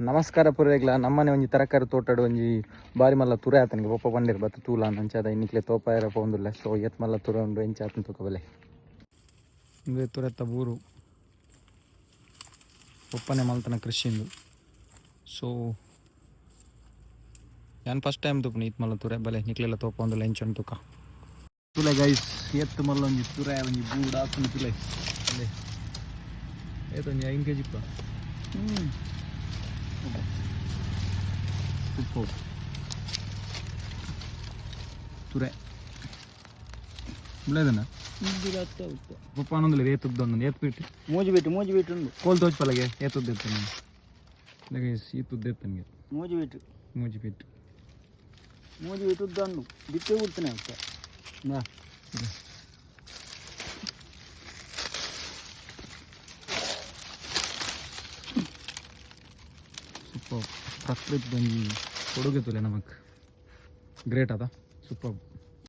ನಮಸ್ಕಾರ ಪೂರೆಗ್ಲ. ನಮ್ಮನೆ ಒಂಜಿ ತರಕಾರಿ ತೋಟಡ್ ಒಂಜಿ ಬಾರಿ ಮಲ್ಲ ತುರೆ ಆತನಿಗೆ ಪೊಪ್ಪ ಪಂಡೆರ್ ಬತ್ತು ತೂಲ ಅಂಚಾದ ಇನ್ನಿಕ್ಲೆ ತೋಪಾಯರ ಪೋಂದುಲ್ಲ. ಸೊ ಏತ್ ಮಲ್ಲ ತುರೆ ಉಂಡು, ಎಂಚ ಆತನ ತೂಕ ಬಲೆ. ಇಂದು ತುರೆತ್ತ ಬೂರು, ಪೊಪ್ಪನೆ ಮಲ್ತನ ಕೃಷಿಂದು. ಸೊ ಯಾನ್ ಫಸ್ಟ್ ಟೈಮ್ ತೂಪುನಿ ಈತ್ ಮಲ್ಲ ತುರೆ. ಬಲೆ, ನಿಕ್ಲೆಲ್ಲ ತೋಪೊಂದುಲ್ಲ ಎಂಚ ತೂಕ. ತುಲೆ ಗೈಸ್, ಏತ್ ಮಲ್ಲ ಒಂಜಿ ತುರೆ, ಒಂಜಿ ಬೂಡು ಆತುಂಡು. ತುಲೆ ಅಲ್ಲೇ ಏತ್, ಒಂಜಿ 5 ಕೆಜಿ ಇಪ್ಪ. ಸೂಪರ್ ತುರೆ ಬುಳೆದನ. ಪಪ್ಪ ಅನ್ನೊಂದಿಲ್ಲ, ಏತ್ ಉದ್ದ ಉಂಡು, ಏತ್ ಫೀಟ್? 3 ಫೀಟ್, 3 ಫೀಟ್ ಉಂಡು. ಕೋಲ್ ತೋಚ್ ಪಲಗೆ, ಏತ್ ಉದ್ದ ಇತ್ತು ಗೈಸ್? ಈತ್ ಉದ್ದ ಇತ್ತು ನನಗೆ. 3 ಫೀಟ್. 3 ಫೀಟ್. 3 ಫೀಟ್ ಉದ್ದ ಉಂಡು. ಬಿತ್ತೇ ಬಿಡ್ತಾನೆ ಅಪ್ಪ. ಬಾ. ಸೂಪರ್. ಪ್ರಕೃತಿ ಒಂಜಿ ಕೊಡುಗೆ ತುಲೆ ನಮಕ್. ಗ್ರೇಟ್ ಅದ, ಸೂಪರ್.